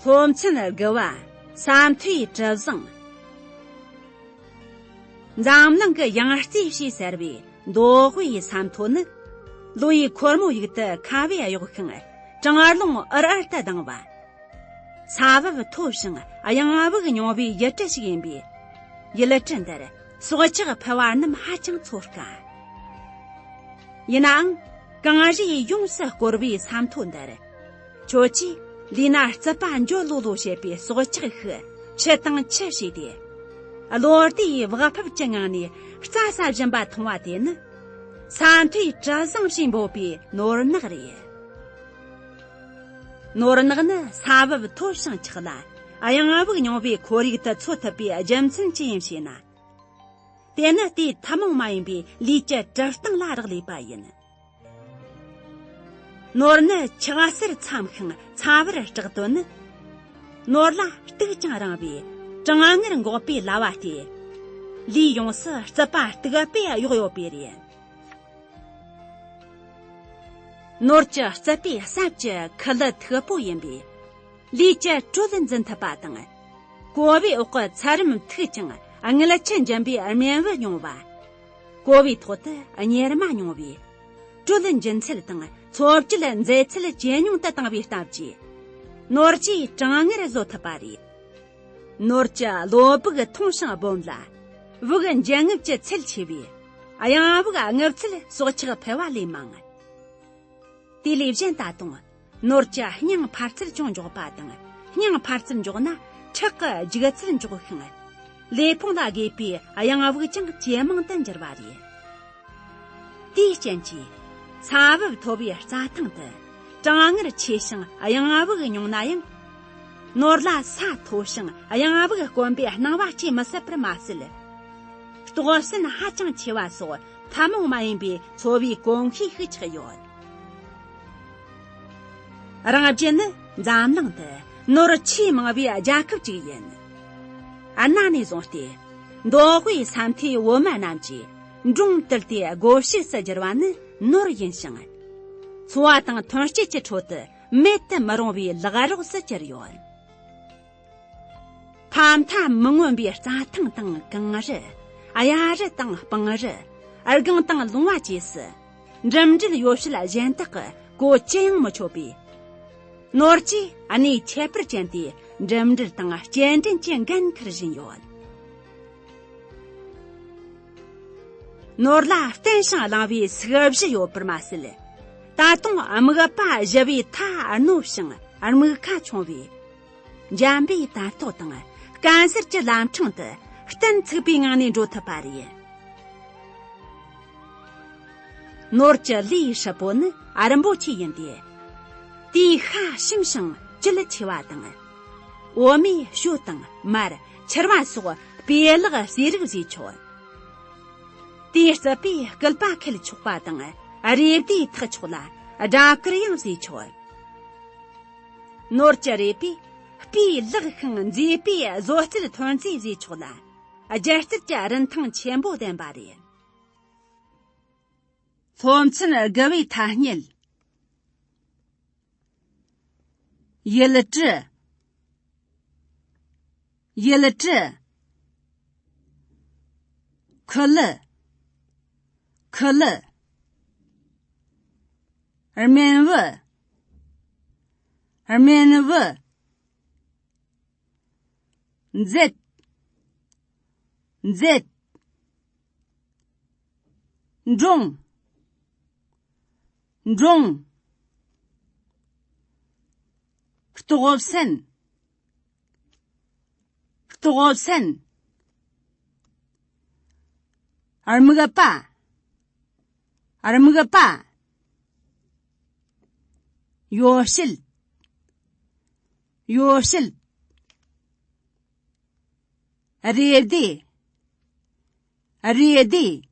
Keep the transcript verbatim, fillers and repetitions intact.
སློབ་ཚན་དགུ་པ། ས་མཐོའི་གྲུ་གཟིངས། འཛམ་གླིང་གི་ཡང་རྩེ་ཞེས་ཟེར་བའི་མདོ་དབུས་ས་མཐོ་ནི། ལོ་ཡི་འཁོར་མོ་ཡུག་ཏུ་ཁ་བས་གཡོགས་ཤིང་གྲང་རླུང་འུར་འུར་དུ་ལྡང་བ། ས་བབ་མཐོ་ཞིང་གཡང་དབུགས་སྙོམས་པའི་ཡུལ་གྲུ་ཞིག་ཡིན་པས། ཡུལ་གྲུ་འདིར་སྲོག་ཆགས་ཕལ་བ་རྣམས་ཧ་ཅང་འཚོ་དཀའ། ཡིན་ནའང་། གངས་རིས་ཡོངས་སུ་བསྐོར་བའི་ས་མཐོ་འདིར། ཁྱོད་ཀྱིས་ལུས་ན་རྩུབ་པ་འཇོ་ལོ་ལོ་བྱེད་པའི་སྲོག་ཆགས་ཤིག་ཆུ་དང་ཆུ་བྱས་ཏེ། བློ་བདེ་ཡི་བག་ཕེབས་ཀྱི་ངང་ནས་རྩྭ་ཟ་བཞིན་པ་མཐོང་བ་དེ་ནི། ས་མཐོའི་གྲུ་གཟིངས་ཞེས་འབོད་པའི་ནོར་གནག་རེད། ནོར་གནག་ནི་ས་བབ་མཐོ་ཞིང་ཆགས་ལ། གཡང་དབུགས་སྙོམས་པའི་ཁོར་ཡུག་ཏུ་འཚོ་ཐུབ་པའི་རྒྱུ་མཚན་ཅི་ཡིན་ཞེ་ན། དེ་ནི་དེའི་ཐུན་མོང་མ་ཡིན་པའི་ལུས་ཀྱི་གྲུབ་སྟངས་ལ་རག་ལས་པ་ཡིན། ནོར་ནི་ཆགས་སར་འཚམ་ཞིང་ཚ་བར་སྐྲག་དོན་ནི། ནོར་ལ་སྟུག་ཅིང་རིང་བའི་གྲང་ངར་འགོག་པའི་ལྭ་བ་སྟེ། ལུས་ཡོངས་སུ་རྩུབ་པ་སྟུག་པས་གཡོགས་ཡོད་པས་རེད། ནོར་གྱི་རྩུབ་པའི་སྲབ་ཀྱི་ཁུ་ལུ་མཐུག་པོ་ཡིན་པས། ལུས་ཀྱི་དྲོད་འཛིན་ཐུབ་པ་དང་། ཀོ་བའི་འོག་གི་ཚ་རམ་མཐུག་ཅིང་དངུལ་ཆུ་འཇམ་པའི་རྨེན་བུ་མྱོང་བ། ཀོ་བའི་ཐོག་ཏུ་གཉེར་མ་མྱོང་བས། དྲོད་འབྱིན་ཚད་དང་འཚོ་བཅུད་མཛེས་ཚད་ཇེ་ཉུང་དུ་བཏང་བའི་སྟབས་ཀྱིས། ནོར་གྱིས་གྲང་ངར་བཟོད་ཐུབ་པ་རེད། ནོར་གྱི་གློ་བུར་ཐུང་ཞིང་སྦོམ་ལ། དབུགས་འབྱིན་རྔུབ་ཀྱི་ཚད་ཆེ་བས། གཡང་དབུགས་རྔུབ་ཚད་སྲོག་ཆགས་ཕལ་བ་ལས་མང་། དེ་ལས་གཞན་ད་དུང་། ནོར་གྱི་སྙིང་འཕར་ཚད་ཅུང་མགྱོགས་པ་དང་། སྙིང་འཕར་ཚད་མགྱོགས་ན་ཁྲག་གི་རྒྱུག་ཚད་མགྱོགས་ཤིང་། ལུས་ཕུང་ལ་དགོས་པའི་གཡང་དབུགས་ཀྱང་ཇེ་མང་དུ་འགྱུར་བ་རེད། དེའི་རྐྱེན་གྱིས། ས་བབ་མཐོ་བའི་རྩྭ་ཐང་དུ། གྲང་ངར་ཆེ་ཞིང་གཡང་དབུགས་ཉུང་ན་ཡང་། ནོར་ལ་ས་མཐོ་ཞིང་གཡང་དབུགས་དཀོན་པའི་སྣང་བ་སྐྱེ་མི་སྲིད་པར་མ་ཟད། ལྟོགས་ཟིན་ཧ་ཅང་ཆེ་བ་སོགས་ཐུན་མོང་མ་ཡིན་པའི་འཚོ་བའི་གོམས་གཤིས་ཤིག་ཆགས་ཡོད། རང་རྒྱལ་ནི་འཛམ་གླིང་དུ་ནོར་ཆེས་མང་བའི་རྒྱལ་ཁབ་ཅིག་ཡིན། གནའ་ནས་བཟུང་སྟེ། མདོ་དབུས་ས་མཐོའི་བོད་མི་རྣམས་ཀྱིས་འབྲོང་དུལ་ཏེ་སྒོ་ཕྱུགས་སུ་གྱུར་བ་ནི་ནོར་ཡིན་ཞིང་། འཚོ་བ་དང་ཐོན་སྐྱེད་ཀྱི་ཁྲོད་དུ་མེད་དུ་མི་རུང་བའི་ལག་རོགས་སུ་གྱུར་ཡོད། ཕ་མཐའ་མི་མངོན་པའི་རྩྭ་ཐང་དང་གངས་རི། གཡའ་རི་དང་སྤང་རི། སྒང་དང་ལུང་བ་བཅས་སུ། འགྲིམ་འགྲུལ་ཡོ་བྱད་གཞན་དག་གི་གོ་ཅི་ཡང་མི་ཆོད་པས། ནོར་གྱིས་གནས་ཁྱད་པར་ཅན་དེའི་འགྲིམ་འགྲུལ་དང་སྐྱེལ་འདྲེན་གྱི་འགན་འཁུར་བཞིན་ཡོད། ནོར་ལ་བརྟན་ཞིང་བརླིང་བའི་སུག་བཞི་ཡོད་པར་མ་ཟད། ད་དུང་རྨིག་པ་བཞི་བའི་མཐའ་རྣོ་ཞིང་རྨིག་ཁ་ཆུང་བས། འཇམ་པའི་དར་ཐོག་དང་དཀར་གསལ་གྱི་ལམ་འཕྲང་དུ་གཏིང་ཚུགས་པའི་ངང་ནས་འགྲོ་ཐུབ་པ་རེད། ནོར་གྱི་ལུས་ཧྲིལ་པོ་ནི་རིན་པོ་ཆེ་ཡིན་ཏེ། དེའི་ཤ་ཞིམ་ཞིང་བཅུད་ཆེ་བ་དང་། འོ་མས་ཞོ་དང་མར་ཆུར་བ་སོགས་སྤོས་ལག་ཟས་རིགས་བཟས་ཆོག། དེའི་རྩུབ་པས་སྐུད་པ་ཁེལ་ཆོག་པ་དང་རེ་ལྡེ་འཐག་ཆོག་ལ་སྦྲ་གུར་ཡང་བཟས་ཆོག། ནོར་གྱི་རུས་པས་སྤུས་ལེགས་ཤིང་མཛེས་པའི་བཟོ་རྩལ་ཐོན་རྫས་བཟོས་ཆོག་ལ། སྒྱུ་རྩལ་གྱི་རིན་ཐང་ཆེན་པོ་ལྡན་པ་རེད། སློབ་ཚན་དགུ་པའི་ཐ་སྙད། ཡུལ་གྲུ། ཡུལ་གྲུ། ཁུ་ལུ། ཁུ་ལུ། རྨེན་བུ། རྨེན་བུ། མཛེད། མཛེད། འབྲོང་། འབྲོང་། ལྟོགས་སེན། ལྟོགས་སེན། རྨིག་པ། རྨིག་པ། ཡོ་བྱད། ཡོ་བྱད། རེ་ལྡེ། རེ་ལྡེ།